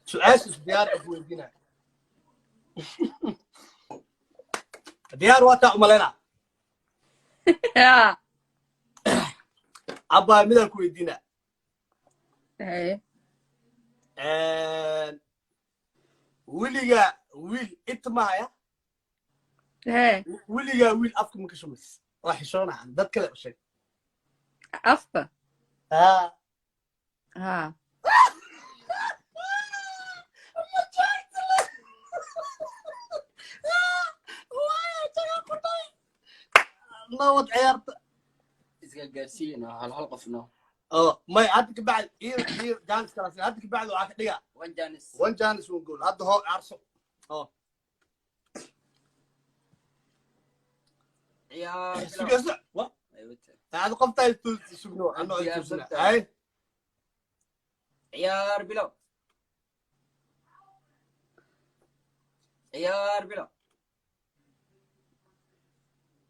Su-aasha is diyaar ku weydiinaya. Diyaar waa taa umalaynaa. Yaa. Abbaa, midaan ku weydiinaa. Haye. Weligaa wiil inta mahaya? Hee. Weligaa wiil afka ma ka shumays? Waa xishoonaa, dad kale u sheeg. Afka? Haa. Haa. Nabad ciyaarta. Iska gaarsiin oo hal hal qofno. Oo may, hadda kabacdi iyo jaanis kala siin. Hadda kabacdi waxaa ka dhigaa one chance. One chance, one goal. Hadda hoo caarso oo Ciyaar bilow. Sugayso wa. Ay, wata. Hada qoftaa sugno anoo Diyaarsan istusina tahay. Ay. Ciyaar bilow, ciyaar bilow,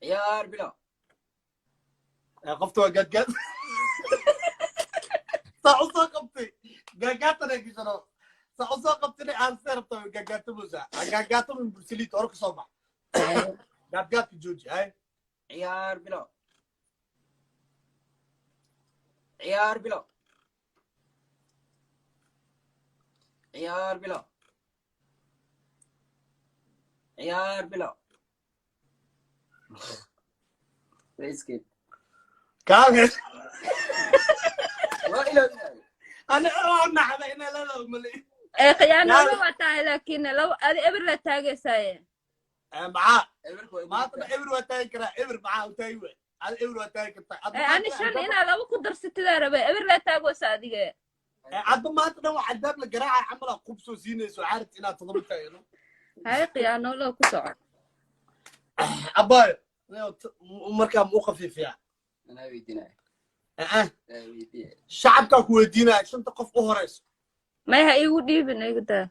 ciyaar bilow. Qofta waa gaadgaad saa u soo qabtay, gaagaatana gishano saa u soo qabtay, aan see rabta gaagaatamusa gaagaatamu bursaliid hore kasoo bax, gaadgaadka jooji. Ay. Ciyaar bilow, ciyaar bilow, ciyaar bilow, ciyaar bilow. Wayskid. Kaale. Waa ilowday. Ana oo naxda inaa leedahay malay. Ee, khiyaanada waa tahay, laakiin laba adi eber la taagaysaaye. Maxaa? Eberku waa igu maanta jirtaa. Eber waa taagi karaa. Eber maxaa u taagi waay? Ada eber waa taagi kartaa. Ee, ani shan inaa laba ku darsatidaa rabe, eber la taagoosa adiga. Adba maanta dhan waa cadaab la garaaca camal aa qub soo siinayso xaarid inaad todoba taagno. Haye, khiyaanolo ku soco. Abaayo, markaa ma u khafiifiyaa? Anaa weydiinaya. Eh. Anaa weydiinaya. Shacabkaa ku weydiinaya, shanta qof u horeyso. May, ha iigu dhiibin, igu daa.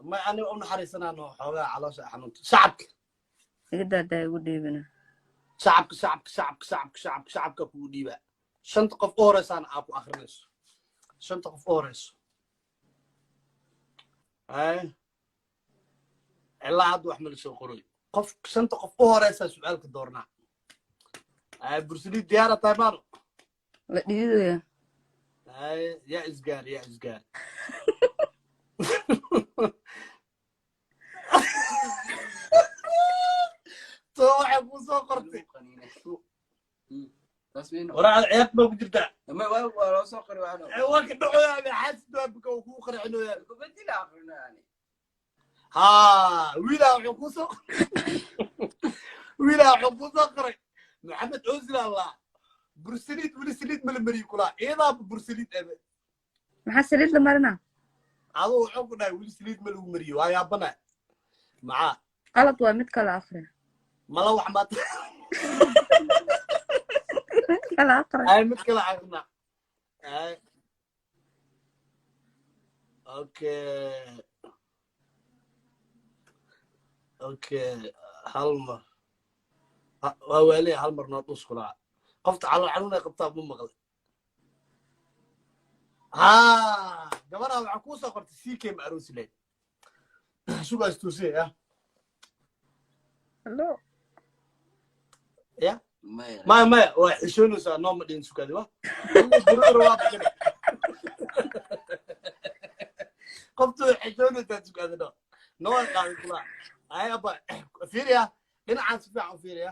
Ma aniga u naxariisanaano xoogaa caloosha xanuunta shacabka. Iga daa, daa igu dhiibina. Shacabka, shacabka, shacabka, shacabka, shacabka, shacabka kugu dhiibaa. Shanta qof u horeysaana aa ku akrinayso, shanta qof u horeyso. Ay, ilaa hadda wax ma la soo qoray. Qof shanta qof u horeysaa su-aalka doornaa. Ay, bursaliid diyaara tahay maano? La dhiidaya. Ay, yaa isgaar, yaa isgaar. Soo waxay kuu soo qortay. Lagu qaniinay. Taas miyaynu- Waraacda ciyaarta baa ku jirtaa. Ma waa loo soo qori waxaan. Ee, waa ka dhacoyaa xaasid waa buka uu kuu qarcinoyaa. Kubadila aqrino yani. Haa, wiilaa wuxuu kuu soo qoray Maxamed Ozil allah bursaliid weli saliid mala mariyi kulaa iyadaaba bursaliid ebe. Maxaa saliid la marinaa? Aduu wuxuu ku dhahay weli saliid ma lagu mariyo, waa yaabana maxaa? Qalad waa, mid kale akri. Mala wax maad. Mid kale akri. Ay, mid kale aqrina. Ay, okay, okay, hal mar. Waa waaliya, hal mar noo dhus kulaa. Qofta calool xanuun ay qabtaa ma maqlay. Haa, gabadhaa waxaa kuu soo qortay ck ma aroosi lahayd? Sugaas tuusiya ya. Hello. Ya. Maya. Maya, maya, waa xishoonaysaa, noo ma dhihin sugaadi wa gurada waa bixinay. Qoftu way xishoonaysaa sugaadi, no noo way qaaday kulaa. Ay abba, fiiriya dhinacaan si fiican u fiiriya.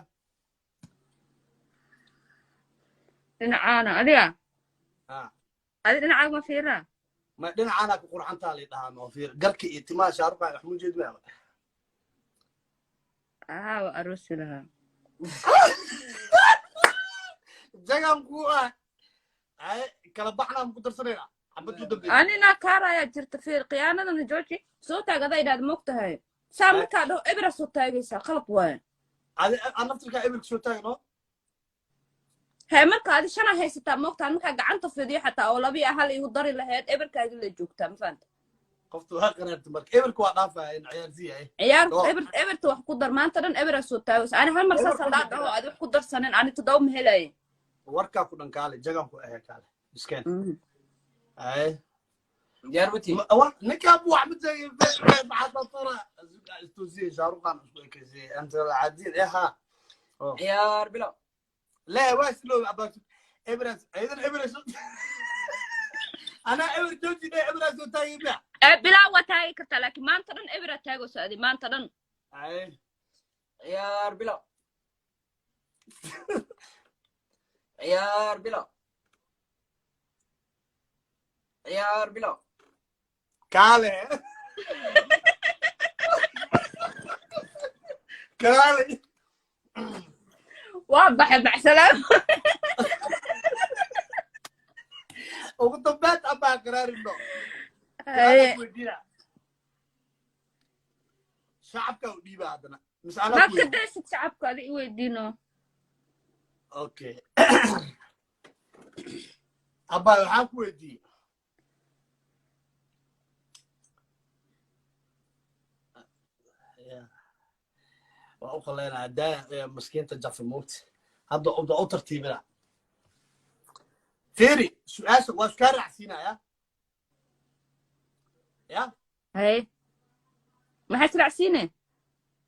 Dhinacaana adiga. Ah. Adi dhinacaaga ma fiirinaa? Ma dhinacaanaa ku qurxantaa lay dhahaa, noo fiir garka iyo timaha shaaruqa wax mu jeed maa. Ahaa, waa aroosi lahaa. Jagan kuu ah. Ay, kala baxnaa ma ku darsanayna xabad u dambeysay. Anina kaarayaa jirta, fiir khiyaanadana jooji. Soo taag adaa idhaahda, moog tahay saa markaa dhaho ebera soo taagaysaa, qalad waaye. Adi aan naftirkaa eberka soo taagno. Hee, marka adi shanaa haysataa moogtaa, markaa gacanta fidiyo xataa oo labiya hal igu dari lahayd, eberkaagi la joogtaa, ma fahanta? Qoftu waa qaraarta marka eberka waa dhaafaya in ciyaarsi yahay. Ciyaar. Oo. Eber, eberta wax ku dar, maanta dhan eberaa soo taagaysa. Ani hal mar Eber saas ku hadaa dar. Dhaho adi wax ku darsanin, ani toddoba ma helaye. Warkaa ku dhan kaale, jagan ku ahe, kaale miskeen. Ay. Diyaar ma tihin? Ninkaan buu wax ma sheegay, maxaa tura istuusiye Shaaruqan isku ekaysiye anta alcadiid eh ha. Ciyaar bilow. لا waa slow about ebras aydan ebras anaa eber jooji dhe, ebras oo taagay miya? Ee, bilaa waa taagi kartaa, laakiin maanta dhan ebera taagayso adi maanta dhan. Ay. Ciyaar bilow, ciyaar bilow, ciyaar bilow. Kaale, kaale. Waa baxay, baxsalaam. Ugu dambeyn abaa qaraarino weydiina shacabka u dhiiba haddana mise anaa Ma ku ka weydiin? Daysid shacabka adi i weydiino. Okay abaa, waxaan ku weydiiyey waa u qaleynaya daa maskiinta jafa moogta hadda u tartiibina. Fiiri, su-aasha waa iskaa raacsiinaya ya. Haye, maxaad israacsiine?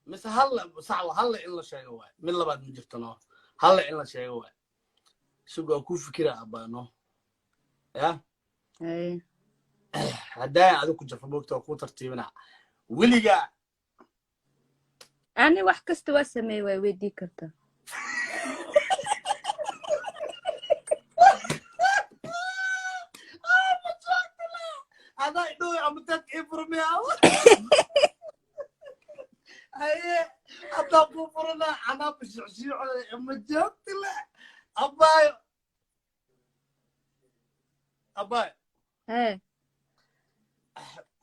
Mise hal sax wa halle in la sheego waay, mid labaad ma jirto. No, halle in la sheego waay. Sug, waa ku fikira abaa, no ya. Haye. Haddaa adigu ku jafa moogta, waa ku tartiibina weligaa. Ani wax kasta waa sameeye, waa weydii kartaa. Adaa idhow amateedka ii furmiya. Haye, haddaa kuu furana anaa bashucshiico ma joogti le. Abaayo, abaayo. Haye.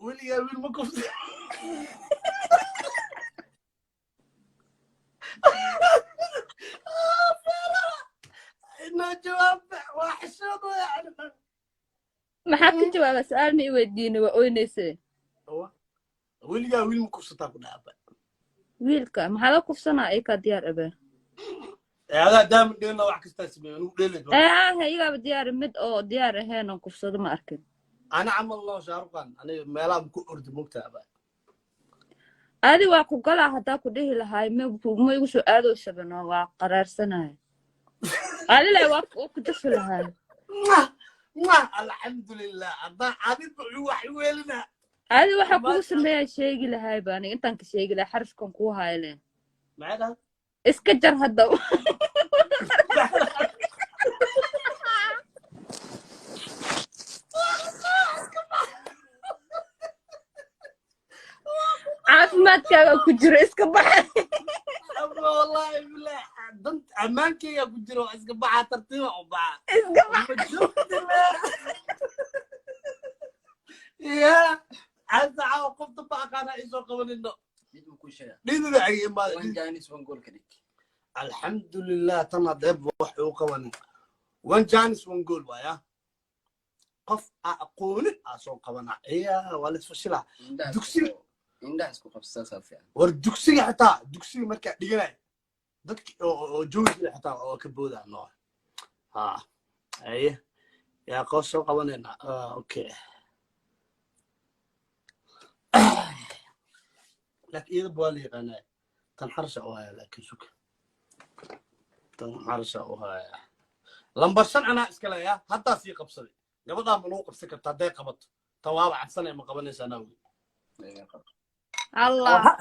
Weligaa wiil ma kufsi? Inoo jawaab, waa xishood yani. Maxaad ka jawaabaa? Su-aal ma i weydiine, waa oynayse. Weligaa wiil ma kufsataa ku dhaaba? Wiilka maxaa la kufsanaa? Ay kaa diyaar abe. Adaa daamin dheelna, wax kastaa sameeyo anugu dheelay. Ee ha, iyagaaba diyaar, mid oo diyaar ahayn oon kufsado ma arkin. Ana camal loo Shaaruqan, aniga meelaha ku ordi mogtaa ba. Adi waa ku galaa haddaa ku dhihi lahaay, ma igu soo aadoysabano, waa qaraarsanahay adile, waa ku jafi lahaay. Alxamdulilah, haddaa adiba wax weelina. Adi waxa kugu sameeyaa sheegi lahaay ba, aniga intaan ka sheegi lahay xarafkan kuu hayle. Maxay dhahay? Iska jar hadda. Caafimaadkaaga ku jiro, iska bax. Ama wallahi bilah, dant ammaankayga ku jiro, waa iska baxaa, tartiiba u baxa. Iska bax. Ma joogtile ya casa caawa, qofta ma aqaana isoo qabanino. Mid ma kuu sheegaa? Dhidida ay imaada. One chance, one goal ka dhig. Alxamdulilah, tan hadeeb wax uu qabanin. One chance, one goal waaya, qof a aqoonin aa soo qabana iya, waa la isfashilaa. Indhaha isku Indhaha isku qabso, saasaa fiican. War dugsiga xitaa, dugsiga markaa dhiganay dadki oo joogi jira xitaa oo ka boodaa no ha. Haye, yaa qof soo qabanayna? Okay, laakiin iyada waa la yaqaanaa, tan xarsha u haya, laakiin suka tan xarsha u haya. Lambar 5 anaa iska leeya, haddaa sii qabsaday. Gabadhaa ma lagu qabsan karta? Hadday qabato tan waaba cabsanaya, ma qabanaysaa naawgi? Allah.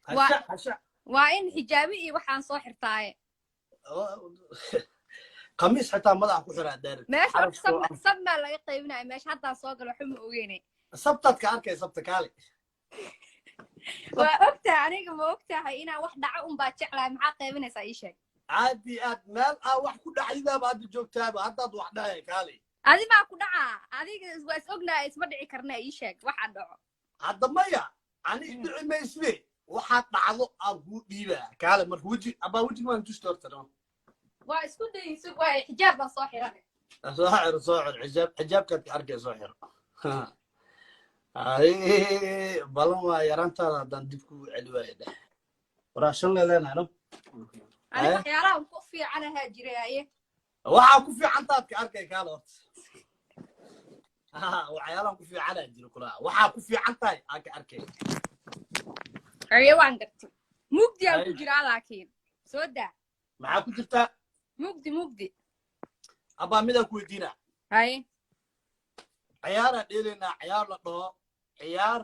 Hasha hasha. Waa in xijaabi iyo waxaan soo xirtaaye. Khamiis xitaa madaxa ku xiraa daarid. Meesha horta sabmaa laga qaybinaya meesha, haddaan soo galo waxba ma ogeyne. Sabtaad ka arkay, sabta kaale. Waa ogtahay, aniga ma ogtahay inaan wax dhaco unbaa jeclahay? Maxaa qaybinaysaa, ii sheeg. Caadi aad meel aa wax ku dhacdidaaba hadda joogtaaba, haddaad wax dhahaya kaale. Adi maa ku dhacaa? Adiga waa is ognahay, isma dhici karna. Ii sheeg waxaan dhaco. Hadda maya, ani dhici mayside, waxaad dhacdo aan kuu dhiibaa kaale. Marka weji abaa, wejiga waan tusti horta no. Waa isku dayin, sug, waa xijaab baan soo xiran. Soo xiro, soo xiro xijaab, xijaabkaad ka arkay, soo xiro. Ay balan waa yaraantaada haddaan dib kugu celi waayo dheh, waraa shan leeleenahay no. Ani waxyaalahan ku fiican ahaa jiray aye. Waxaa ku fiicantaad ka arkay kaale horta. Waxyaalahan ku fiicanaa jiro kulaha, waxaa ku fiican tahay aan ka arkay. Aye, waan gartay, mugdi aan ku Ay. jiraa, laakiin soo daa. Maxaa ku jirtaa? Mugdi, mugdi. Abaa, midaan ku weydiinaa. Haye. Ciyaaraa dheelaynaa, ciyaar la dhaho ciyaar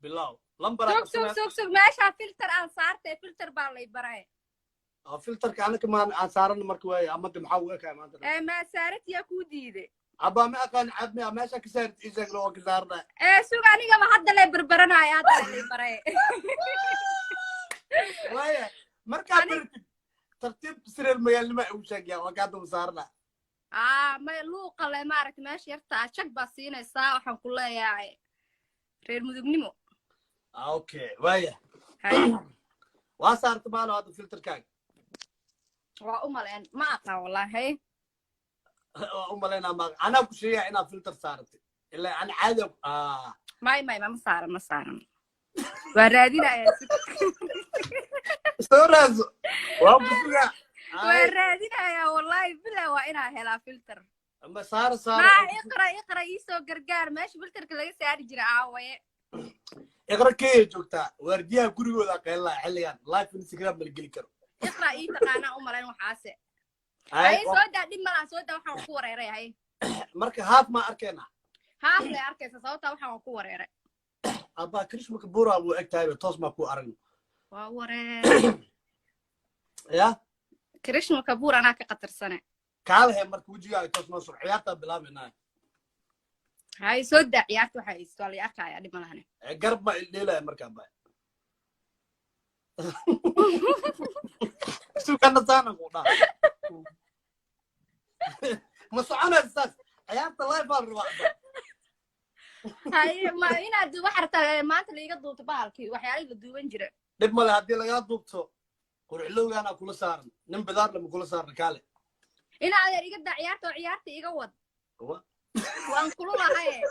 bilow, lambaraa. Sug, sug, sug, sug, meeshaa filter aan saartay, filter baa lay baray. Oo filterka anaka maan aan saaran marka waaye, ama de maxaa u ekaay maanta? Ee, maa saaratiyaa kuu diiday? Abaa, ma aqaan caadmiya meesha ka saarit, ii sheeg, oo ka saarnaa. Ee, sug, anigaba hadda lay barbaranaya, hadda lay baray. Waaya, markaa baratid tartiib sireer magaalnima ugu sheegaya, waa kaa daba saarnaa. Aa, may luuqa le, maaragta, meesha yarta ah jag baa siinaysaa, waxaan ku leeyahay reer Mudugnimo. Okay, waaya. Haye. Waa saarta maalo hadda filterkaaga? Waa u maleen, ma aqaan wallahi. Haye. Waa u malaynaa, ma anaa ku sheegaya inaad filter saaratay ilaa ana caadi ah. May, may, ma saaran, ma saaran, waa raadinayaa. Soo raaso, waa ku sugaa. Waa raadinayaa, wallahi bilaa, waa inaa helaa filter. Ma saara, saara. Maa iqra, iqra, iisoo gargaar, meesha filterka laga saari jira aawaye? Iqra Kenya joogtaa, waardiyaha gurigooda qeylaa, xilligan live Instagram mala geli karo. Iqra ii taqaanaa u malayn waxaase. Ay, haye, soo daa, dhib malaha, soo daa, waxaan ku wareeray, haye. Marka haaf ma arkaynaa? Haaf lay arkaysa, sababtaa waxaan waan ku wareeray. Abaa, Krishmaka Bura wuu eg tahay, toos maa ku aragno. Waa wareer. Ya. Krishma Kabuur anaa ka khatarsane. Kaalahe, marka wejigaaga toos noo soo, ciyaartaa bilaabaynaa. Haye, soo daa ciyaarta, waxaa haysto waa lay arkaya, dhib malahane. Garab ma ildheelaya markaa ba sugana saana ku dhaha, ma soconaysa saas, ciyaarta live baan rabaa. Haye, ma inaad waxa rabtaa maanta laiga duubto bahalkii, waxyaalihii la duuban jira? Dhib male haddii lagaa duubto, quruxlowgaana kula saaran, nin bidaarna ma kula saaran, kaale. Ina adeer, iga daa ciyaarta oo ciyaarta iga wad. Waan kululahay.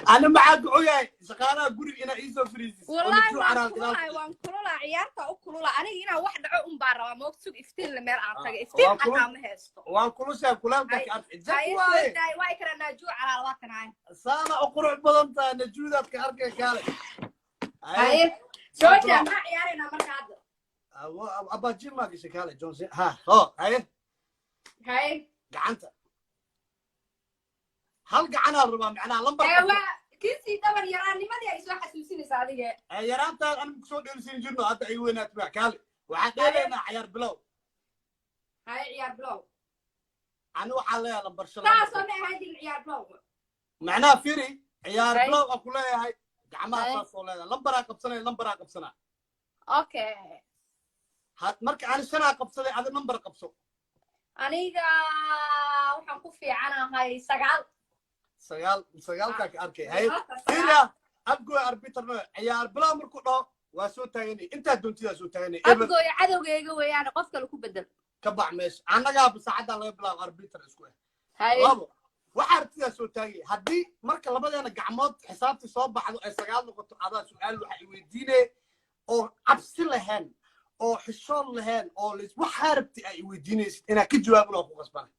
Ana maxaa ku ogahay shaqaalaha guriga inaa iisoo fariisis? Wallahi waan kululahay, waan kulula, ciyaarta u kulula aniga, inaan wax dhaco un baan rabaa moog. Sug, iftiin la meel aan taga, iftiin xataa ma haysto. Waan kulushaa, kulaalka ka arki jak. Haye, soo waaye. daay, waa ikra naajuu calaal, waa kanaay. Saana u qurux badan tahay, najuudaad ka arkay, kaale. Haye, soo daa, maxaa ciyaaraynaa marka hadda? Abaa, jim maa gashay? Kaale, Johnson ha ho, haye. Haye. Gacanta, hal gacanaa rabaa, macnaha lambar. Ee, waa kiisii dhabar yaraanimadii ay soo xasuusinaysaa adiga. Yaraantaan anigu kusoo dheelisiin jirno, hadda ay weynaat ba. Kaale, waxaan dheelaynaa cayaar bilow. Haye, ciyaar bilow. Ani waxaan leeyahay lambar 5. Saasoo ma ahaan jirin ciyaar bilow. Macnaha firi, ciyaar Haye. bilow aan ku leeyahay gacmaha. Haye. Saasoo leedahay, lambaraa qabsanaya, lambaraa qabsanaa. Okay. Marka ani 5-aa qabsaday, adi nambar qabso. Aniga waxaan ku fiicanahay 9. 9, 9-kaa ka arkay. Haye. Horta 9. Fiiriya, Abgooy arbitarno, ciyaar bilow markuu dhaho waa soo taaganay, intaa doontidaa soo taaganay, eber. Abgooya cadowgayga weeyaan, qof kale ku bedel. Ka bax meesha, annagaaba saacaddaa laga bilaabo arbiter isku ah. Haye. Labo waxaa artidaa soo taagaya, haddii marka labadeena gacmood xisaabtii soo baxdo ay 9 noqoto, adaa su-aal waxa i weydiinaya oo cabsi lahayn oo xishoon lahayn oo waxaa rabti ay i weydiinaysid inaad ka jawaabin, oo ku qasbanay.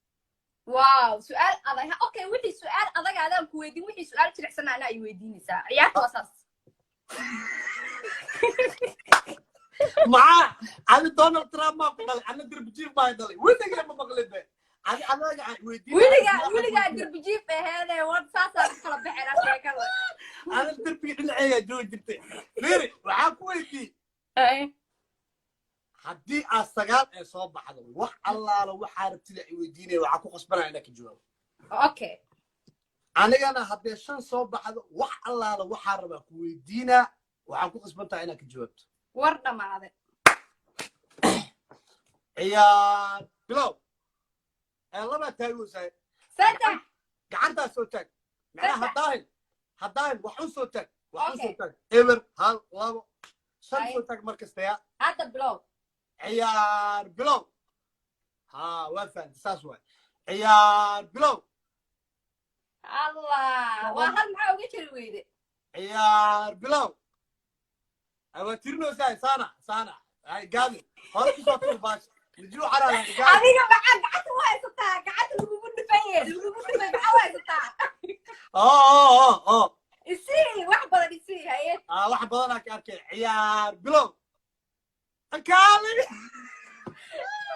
Wow, su-aal adag. Okay, wixii su-aal adag adaan ku weydiin, wixii su-aal jilicsan anaa i weydiinaysaa, ciyaarta waa saas. Maxaa adi Donald Trump maa ku dhalay? Ana derbijiif baa dhalay, weligay ma maqlin be, adi adaga aan weydiin. Weligaa, weligaa derbijiif aheede, war saasaa ku kala baxeena sheekada. Ada derbiga dhinaceeyaa joogi jirtay. Fiiri, waxaa ku weydiiyey, haddii aad 9 ee soo baxdo, wax allaala waxaa rabtida i weydiinaya, waxaa ku qasbanaya inaad ka jawaabo. Okay. Anigana haddee 5 soo baxdo, wax allaala waxaa rabaa ku weydiinaa, waxaa ku qasban tahay inaad ka jawaabto. War dhamaade. Ciyaar bilow, ee labaa taagoosahay. 3. Gacantaas soo taag, macnaha. 3. Haddaahin, haddaahin, wax un soo taag, wax un soo Okay. taag, 0, 1, 2, 5. Ay. Soo taag mar kasta ya. Hadda bilow. Ciyaar bilow. Ha, waa fahamtay, saas waay, ciyaar bilow. Allah, waa 1, maxaa uga jiri weyde? Ciyaar bilow. Ay, waa tirinaysaa, saana saana, ay gaadi hore kusoo tur baasha nijuu xaraala gaadi. Adiga maxaa gacanta u haysataa? Gacanta lagugu dhufto. Dhufaye, lagugu dhufay, maxaa u haysataa? Oo. Isii wax badan, isii, haye. Ah, wax badanaa ka arkay. Ciyaar bilow, kaali.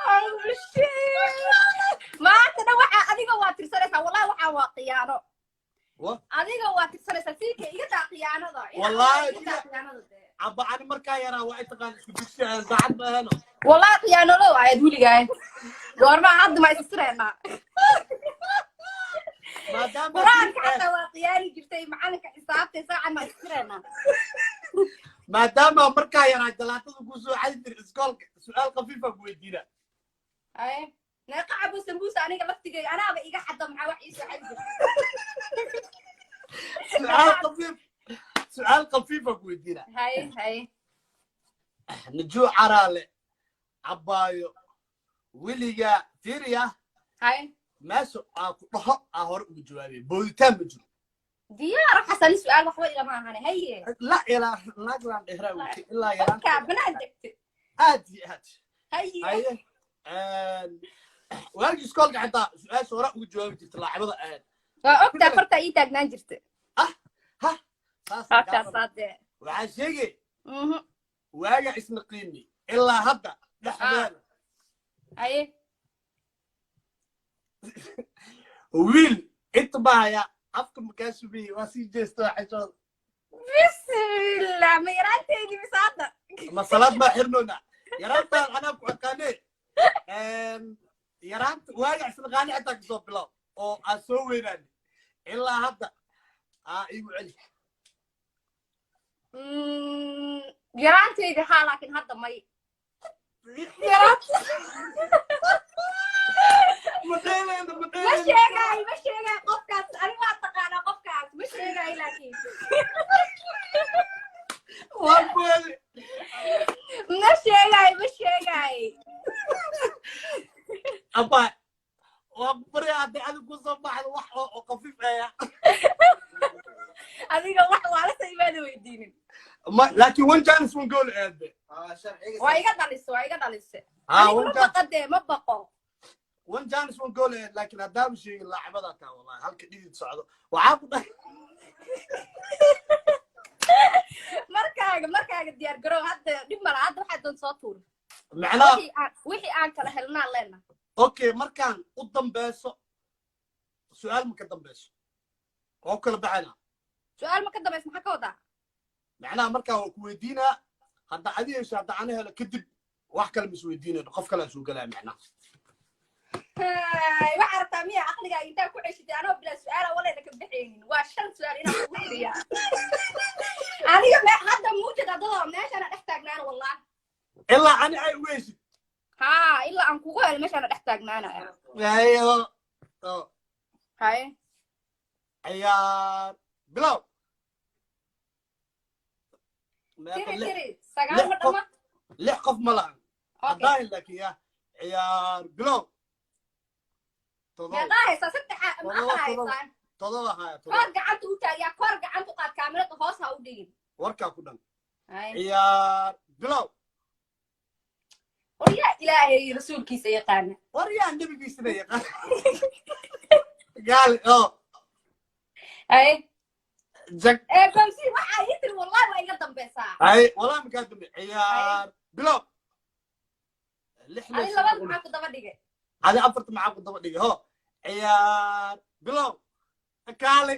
Oh, shit. Maanta dhan waxaa adiga waa tirsanaysaa. Wallahi waxaa waa khiyaano. Adiga waa tirsanaysaa, siika iga daa khiyaanada. Wallahi. Iga daa khiyaanada dee. Abba, ani markaa yaraa waa taqaan, isku dugsi aan saacad ma ahano. Wallahi khiyaanolo ayaad weligaay. Goormaa hadda ma isisireynaa? Maadaama Qur-aanka xataa waa khiyaani jirtay, macalinka xisaabtay, saacan ma isisireynaa? Maadaama markaa yaraa jalaatada kusoo cadi jira iskoolka, su-aal khafiifa ku weydiina. Haye, meeqa cabo sambuusa aniga laftigeyga anaaba iga xadda, maxaa wax iisoo cadi jirta? Su-aal khafiif, su-aal khafiifa ku weydiina. Haye, haye. Najuu Caraale, cabbaayo, weligaa fiiriya. Haye. Meesha aa ku dhaho aa hore uga jawaabay, booditaan ma jiro. Diyaar, waxaas ani su-aal waxba ilama ahane, haye. La ilaa naaglan dhehraa weytay ilaa Dadka yaraanta. Banaan degte. Aad iyo aad. Haye. Haye, waagii iskoolka xitaa su-aasha hore uga jawaabi jirta, laacibada ahayd. Waa ogtaa, fartaa ii taagnaan jirta. Ha, saas. Halkaasaa dee. Waxaa sheegay waaga isna qiimi ilaa hadda dhexdeeda. Haye. Wiil inta bahaya afka makaa subiyey, waa sii jeesta, waa xishooda. Bismillah, ma yaraanteydii mise hadda? Ma salaad baa xirnoona? Yaraantaan anaa ku aqaane, yaraanta waaga isnaqaani xitaa kasoo bilow oo aan soo weynaani ilaa hadda aa igu celi. Yaraanteydi haa, laakiin hadda may. Ma dheelayno, ma Ma dheelayno. sheegaayo, ma sheegaayo qofkaas. Ani waa taqaanaa qofkaas, ma sheegaayo laakiin. Waa kuweli. Ma sheegaayo, ma sheegaayo. Abba, waa ku barya, hadday adiga kusoo baxdo wax oo khafiif aya. Adiga wax waalasa imaada weydiinin. Ma laakiin one chance, one goal aade. Sharciga. Waa iga dhalise, waa iga dhalise. Ha. Anigu One ma chance. baqa dee, ma baqo. One chance, one goal aad, laakiin haddaaba sheegin laacibadaa taa, wallahi halka dhidid socdo waxaa ku dhahay. Markaaga, markaaga diyaar garow. Hadda dhib mala, hadda waxaa doon soo tuur. Macnaha Wixii aan kala helnaa leena. Okay, markaan u dambeyso su-aal ma ka dambeyso oo kala baxayna. Su-aal ma ka dambayso, maxaa ka wadaa? Macnaha markaan waa ku weydiinaa, hadda adi hesho, hadda ana helo, kadib wax kale ma isweydiinayno, qof kale aan soo gelaya macnaha. Hay, waxaa rabtaa miya caqligaaga intaa ku ceshitay anoo bilaa su-aala walayna ka baxaynin? Waa shan su-aal inaan kugu tiriyaa aniga hadda muujad adadoo meeshaana dhex taagnaana, wallahi. Ilaa ani ay uga heshid. Haa, ilaa aan kugu helo meeshaana dhex taagnaanaya. Hayo. Oo. Haye. Ciyaar bilow. Meeqa? Tiri. Lix. Tiri sagaal ma Lix qof. dhama. Lix qof ma lahan. Okay. Haddaahin laakiin ya ciyaar bilow, 7. Meeqaa haysaa? Saddexa ama 7. afar 7. haysaan? 7 haya, 7. Koor gacanta u taagyaa, koor gacanta u qaad, kaamirada hoos ha u dhigin. Warkaa ku dhan. Haye. Ciyaar bilow. War yaa Ilaahay rasuulkiisa yaqaana? War yaa nebigiisina yaqaan gaali oo. Haye. Jag. Ee bamsi, waxaa ii tiri, wallahi waa iga dambaysaa. Hay, walaa makaa dambe. Ciyaar bilow, lix. Adi labada maxaa ku daba dhigay? Adi afarta maxaa ku daba dhigay? Ho, ciyaar bilow, kaali.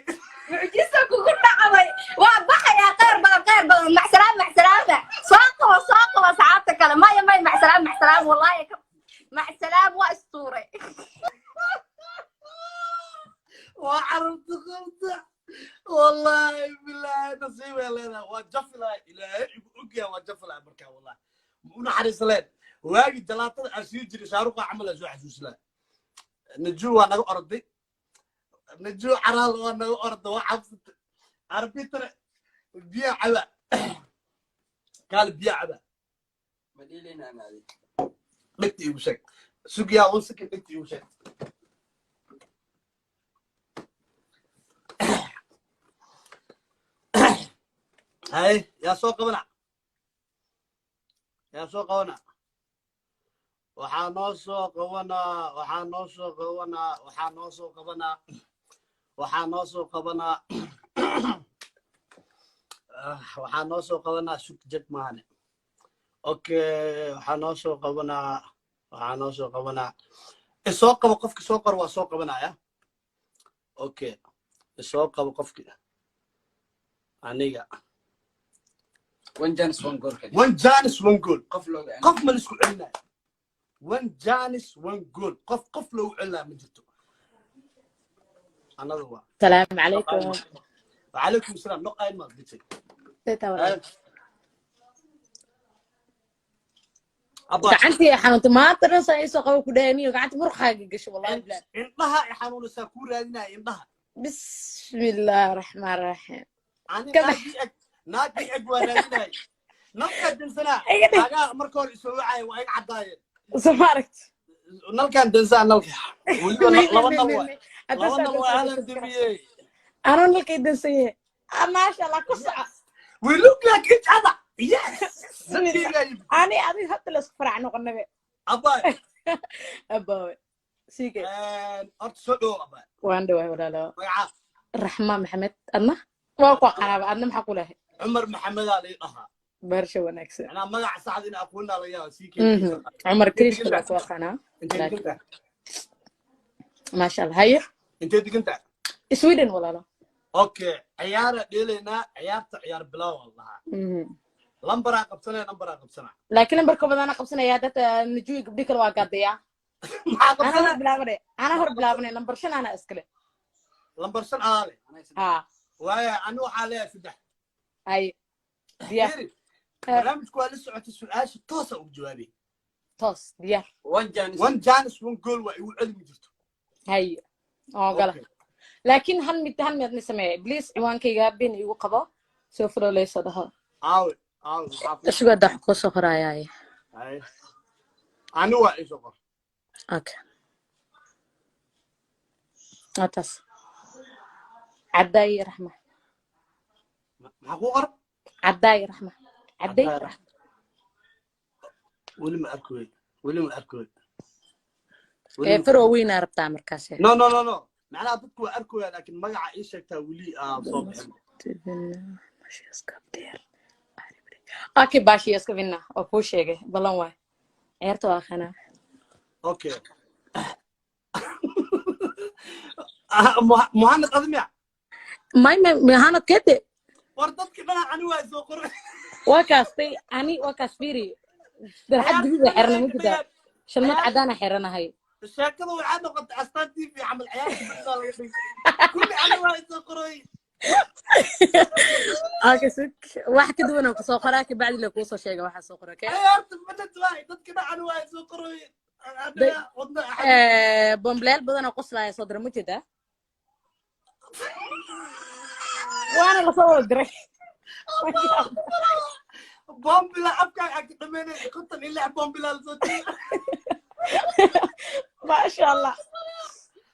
Mucjiso kugu dhacday, waa baxayaa. Khayr badan, khayr badan, macsalaam, macsalaama. Soo qabo, soo qabo saxaabta kale. Maya, maya, macsalaam, macsalaam, wallahi macsalaam, waa istuuray. Waa carabta qabta, wallahi bilahi nasiibay leedahay. Waa jafilahay, Ilaahay igu ogyahay, waa jafilahay markaa. Wallahi ma u naxariis leen waagi jalaatada aan sii jiray, Shaaruqa camal aan soo xasuusilaa. Najuu waa naga orday, Najuu Caraal waa naga orday, waa cabsatay. Arbitra, biya caba, kaali biya caba. Ma dhiilayna anaadi. Dhegta iigu sheeg, sugiyaa, one second, dhegta iigu sheeg. Hay, yaa soo qabana, yaa soo qabana? Waxaa noo soo qabanaa, waxaa noo soo qabanaa, waxaa noo soo qabanaa, waxaa noo soo qabanaa, waxaa noo soo qabanaa. Sug, jag maahane. Okay, waxaa noo soo qabanaa, waxaa noo soo qabanaa. Isoo qabo. Qofki soo qoro waa soo qabanaya. Okay, isoo qabo qofki aniga. One chance, one goal. One chance, one goal. Qof looga Qof ma laisku celinayo. One chance, one goal. Qof qof loogu celinaya ma jirto. Another one. السلام عليكم. وعليكم السلام. نق ما bitay. Teta walaal. Abba. Gacantii xanuunta maanta dhan saa isoo qabo ku dhahaniyo gacanta muruqaaga gasho, wallahi bilaa. Indhaha i xanuunaysaa, kuu raadinaya indhaha. بسم الله الرحمن الرحيم. Ani Ka bax. Naagii eg, naagii eg waa raadinaya. Nalkaa dansanaa. Iga dhig. Naagaha marka hore isoo wacaya waa iga caddaayeen. Soo ma aragt. Nalkaan dansaa, nalka weliba laba nal waay, laba nal waa halan damiyey. Anuu nalkay dansan yahay. Ah, maasha Allah, ku soco. We look like each other, yes. Bismillah. Dadkayga. Ani adiga hadda la isku farac noqonabe. Abbaay. Abaawe siige. Horta soo dhowo, abbaay. Waan dhawaay, walaalo. Magaca? Raxma Maxamed. Adna waa ku qaraaba, adna maxaa ku lehay? Cumar Maxamedaa lii dhahaa. Barasho wanaagsan. Macnaa magaca saxda in aqoonaa laga yaaba sii. Cumar Krishna baa ku aqaanaa. Intee degantaa? Maasha Allah, haye. Intee degantaa? Sweden, walaalo. Okay, ciyaara dheelaynaa. Ciyaarta ciyaar bilow aan lahaa. Lambaraa qabsanaya, lambaraa qabsanaa. Laakiin lambarka badanaa qabsanaya dad najuwi gabdhi kale waa gaadayaa. Maxaa Anaa qabsanaa? hor bilaabanay, anaa hor bilaabanay. Lambar 5 anaa iskale. Lambar 5 adaa leh? Ha. Waaya, ani waxaa leeyahay 3. Haye, diyaar. Fiiri, barnaamijku waa la socotay. Su-aasha toosa ugu jawaabay. Toos, diyaar. One chance. One chance, one goal. Waa igu celmi jirto. Haye, oo gala. Okay. Laakiin hal mid, hal mid ni sameeye, please. Ciwaankayga bin igu qabo, soo follow-leyso dhaho. Aawe, aawe, maxaa ku Isuga dax ku soo qorayaaye. Haye. Ani waa iisoo qor. Okay, waa taas, Caddaay Raxma. Maxaa ku qor? Caddaay Raxma, Cadday. Caddaay. Raxma. Weli ma arkoy, weli ma arkoy. Ee faroo weynaa rabtaa markaas. No, no, no, no. Macnaha dadku waa arkoya, laakiin magaca ii sheegtaa weli aa soo bixin. Okay, baashi iska vinna oo kuu sheegay ballan waay, ciyaarta waa akhanaa. Okay. Ah, Muhanad admiya. May, may, mahanad kede. War dadki dhanac ani waa soo qoray. Waa kaastay, ani waa kaas. Fiiri, darxad guduud aa xirana, ma jirtaa? Shalmad cadaana xiranahay. Sheekada waxaa noqotay Astaan TV camal, ciyaarta baa laga dhigay. Kulli ani waa soo qoray. Okay, sug, wax ka duwan oo kusoo qoraa kabacdi la kuusoo sheega waxaa soo qora, okay? Ciyaarta badad waay, dadki dhanac ani waa soo qoray. Aniga wadna axad. Bomblayaal badan oo qoslaaya soo dira, ma jeedaa? Waana lasoo wada diray. Bombila afkaaga aad ka dhamaynaysa, 56 bombila lasoo diray. Maasha Allah.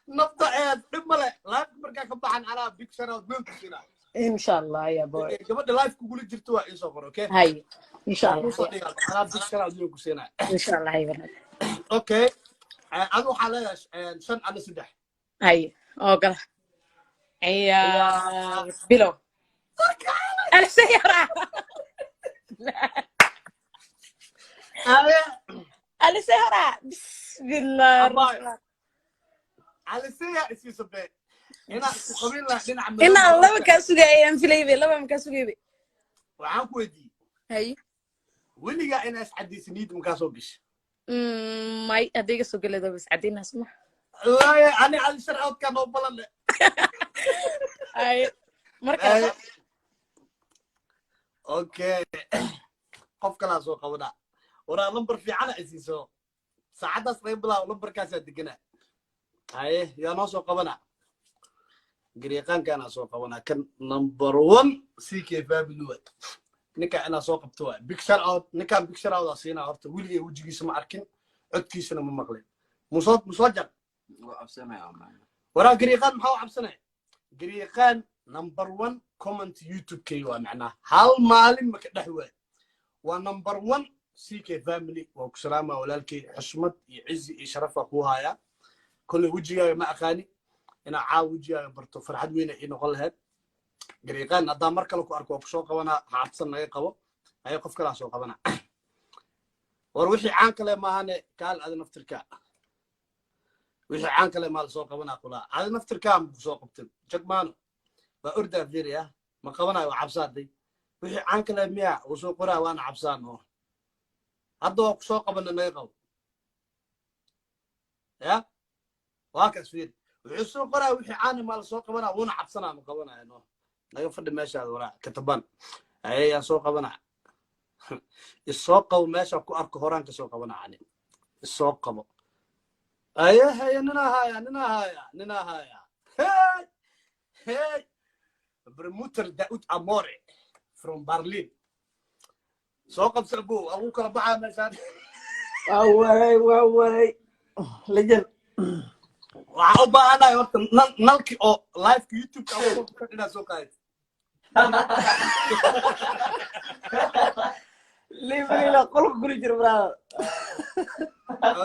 Nafta eed dhib male. Live markaa ka baxan anaa big shout out weyn ku siinaa. Insha Allah ya boy. Gabadha live kugula jirto waa iisoo qor, okay? Hay, insha Allah. Kusoo dhigaa, anaa big shout out weyn ku siinaa. Insha Allah, hay walaal. Okay, adu waxaa leedahay 5, ana 3. Hay, oo gala, ciyaar bilow. Alisayara. Aye. Alisayara, bismillah. Abbaay. Alisiya isiisa be inaa isku qabin laha dhinaca madow. Inaan laba kaa sugayay aan filaybe, laba makaa sugaybe. Waxaan ku weydiiyey, hay. Weligaa inaa iscadaysa niyadda makaa soo gashay? May, hadda iga soo geleeda bas cadaynaas ma. Waaye ani adi sharcodkaa noo balan. Ay, marka. Okay, qof kalaa soo qabana. Waraa lambar fiicana isiiso, saacaddaas laga bilaabo lambarkaasaa degana. Haye, yaa noo soo qabana? Garyaqaankaanaa soo qabana. Kan number one CK family waay. Ninkaa inaa soo qabto waay. Big shout out ninkaan, big shout out aa siinaa. Horta weligay wejigiisa ma arkin, codkiisana ma maqlin. Musoo musoo jar. Waa cabsanaya ama. Waraa garyaqaan, maxaa u cabsanaya? Garyaqaan number one comment YouTube-kay waa, macnaha hal maalin maka dhex waay, waa number one. CK family waa ku salaamaa walaalkay. Xushmad iyo cizi iyo sharaf waa kuu hayaa. Kolley wejigaaga ma aqaani, inaa caawa wejigaaga barto farxad weyna ii noqon lahayd. Garyaqaan, haddaan mar kale ku arko waa kusoo qabanaa. Ha cabsan, naga qabo. Ayo, qof kalaa soo qabana. War wixii caan kale maahane, kaal adi naftirka. Wixii caan kale maa lasoo qabanaa kulaa. Adi naftirkaa ma kusoo qabtay? Jagmaano waa ordaa fiiriya, ma qabanayo, waa cabsaaday. Wixii caan kale miya uu soo qoraa, waana cabsaan oo hadda waa kusoo qabana. Naga qabo ya, waa kaas. Fiiri, wuxuu soo qoraa wixii caana maa lasoo qabanaa, wuuna cabsanaa, ma qabanaya. No, naga fadhi meeshaad waraa kataban. Aye, yaa soo qabanaa? Isoo qabo. Meesha ku arko horaan ka soo qabana ani. Isoo qabo. Aye, haye, ninaa haya, ninaa haya, ninaa haya. Hey, hey, Bermuter Daud Amore from Berlin, soo qabsa bo, agu kala baxaa meeshaan. Waa waray, waa waray, legend. Waxaan u baahanahay horta nalki oo liveka YouTube inaad soo qaadid. Libalila qolka guri jira, brother.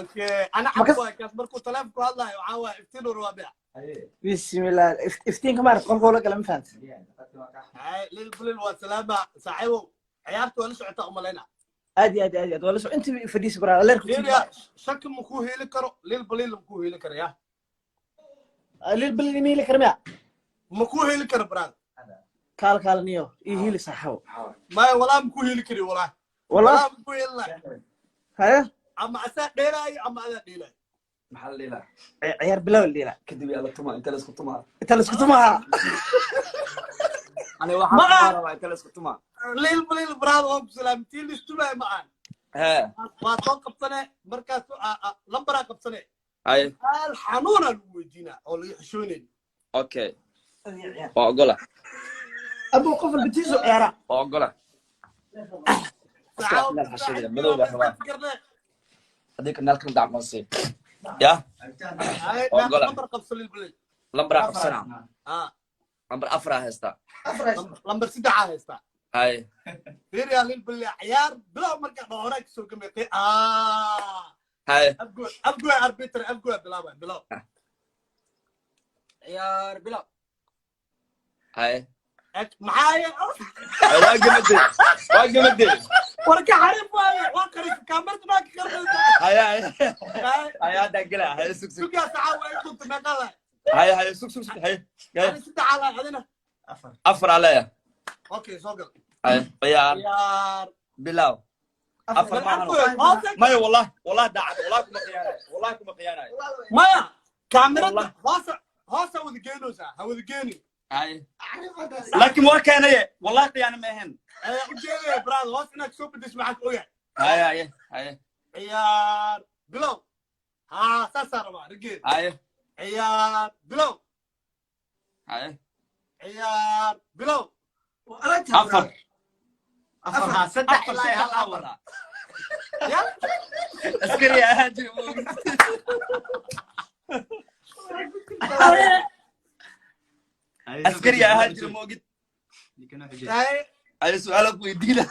Okay, ana Makas- cabwaay kaas markuu taleefonku hadlayo waxaa waaya iftiin uu rabaa biya. Bismillah, iftiinka maarata qolka ula gala, ma fahanta? Hay, Lil Bulil, waa salaama saaxiibow. Ciyaarta waa la socotaa umalayna. Aad iyo aad, aad iyo aad waa la soc intii fadhiisi, brother, leerku. Fiiriya, shaki makuu heli karo, Lil Bulil makuu heli karo ya. Lil Balil ima heli kara miya? Makuu heli karo, brother. Kaal, kaal niyo, ii hili saaxibo. Maya, walaa makuu heli kari, walaa. Wallah. Walaa makuu heli lahay. Haya. Ama asaa dheelaayo ama adaa dheelaayo. Maxaa la dhiilaa? Ciyaar bilow la dhiila. Kadib yaa la tumaa? Inta la isku tumaa? Inta la isku tumaha. Ani waxaan tumaa rabaa inta la isku tumaa. Lil Bulil, brother, waa ku salaamtiin. Listumaayo ma aan. Hee. Waa soo qabsane markaas, lambaraa qabsane. Haye. Su'aal xanuunaa lagu weydiinaa oo laga xishoonayn. Okay, waa ogola. Abuu, qof walba tiisu ciyaara. Waa ogola. Meel xashadaya, madow baa rabaa. Haddii ka nalkan dacmoosay ya. Ogola. Lambar qabso, Lil Bulil. Lambaraa qabsana. Ah. Lambar afaraa haystaa. Lambar saddexaa haystaa. Haye. Fiiriyaa, Lil Bulil, ciyaar bilow markaa dho horaa kasoo gamay. Ah. Haye. Abgo, abgo, arbiter, abgo, bilaaba, bilow. Ciyaar bilow. Haye. Maxaa? Waa gamadee, waa gamadee. Warka xariif waaye, waa qarif kaamarta baa ka qarnaysa. Haye, haye, haye, haddaan gelaa. Haye, sug, sug. Sugaa saxaa waa intunta meeqa lahay? Haye, haye, sug, sug, sug. Haye, haye. Ani saddexaa lahay, adina? Afaraa leeya. Okay, soo gal. Haye, ciyaar. Ciyaar. Bilow. Afar maahan. Hoose. Maya, wallah, wallah, daacad, wallah kuma khiyaanayo, wallah kuma khiyaanayo. Maya, kaamirada. Wallah. Hoose, hoose wada geenaysaa, ha wada geeni. Haye, laakiin waa keenaye, wallahi khiyaano ma ahayn. Ayaa u jeedaya, brother, hoos inaad soo bedesho maxaa ka ogahay? Haye, haye, haye. Ciyaar bilow. Haa, saasaa rabaa rigeed. Haye. Ciyaar bilow. Haye. Ciyaar bilow. Afar. Afar, haa, saddex Afar. ilaa hal Saddex afar. wadaa. Ya. Askari ahaan jira ma ogid. Askari ahaan jira ma ogid. Haye. Haye, su-aala ku weydiina.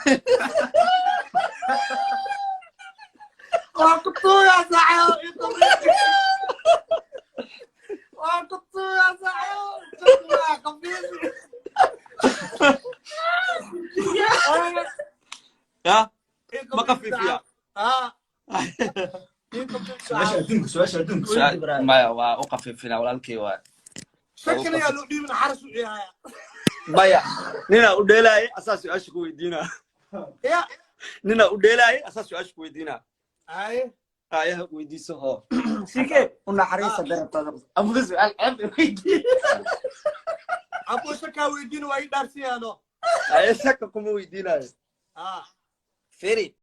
Waa ku tuugaa saaxiibo, waa ku tuugaa saaxiibo, waa khafiif. Ya ma khafiifiya? Haa, ii khafiif saaxiibo. Su-aasha adduunka, su-aasha adduunka. Maya, waa u khafiifina walaalkay, waa Shakina yaa loo dhiibin, xaras u ciyaaya. Maya, ninaa u dheelaayay asaa su-aasha ku weydiinaa. Ya. Ninaa u dheelaayay asaa su-aasha ku weydiinaa. Haye. Ayaha weydiiso hoo. Sike. U naxariista darabtada abuga, su-aal ceeb weydii. Abuu, shakaa weydiin, waa ii dhaarsiyaano. Haye, shaka kuma weydiinayo. Haa. Feri.